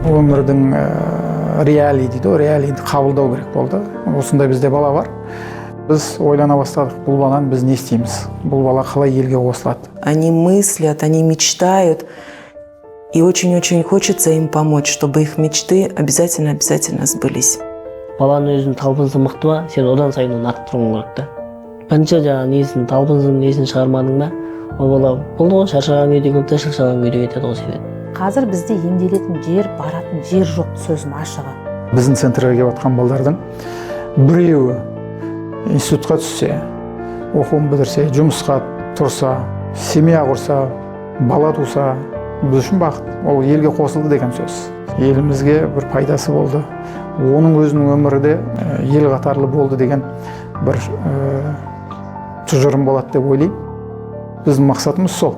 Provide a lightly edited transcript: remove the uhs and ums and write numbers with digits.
Өмірдің реалий дейді ғой, реалийді қабылдау керек болды. Осындай бізде бала бар. Біз ойлана бастадық: бұл баланы біз не істейміз, бұл бала қалай елге қосылады? Они мыслят, они мечтают. И очень-очень хочется им помочь, чтобы их мечты обязательно-обязательно сбылись. Баланың өзінің талпынысы мықты ма, сен одан сайын оны арттыруың керек та. Бірінші жаңағы несін, талпынысын, несін шығармадың ба, ол бала болды ғой, шаршаған күйде келді да, шаршаған күйде кетеді ғой сенен. Қазір бізде емделетін жер, баратын жер жоқ, сөздің ашығы. Біздің центрге келіп жатқан балдардың біреуі институтқа түссе, оқуын бітірсе, жұмысқа тұрса, семья құрса, бала туса, біз үшін бақыт. Ол елге қосылды деген сөз, елімізге бір пайдасы болды, оның өзінің өмірі де ел қатарлы болды деген бір тұжырым болады деп ойлаймын. Біздің мақсатымыз сол.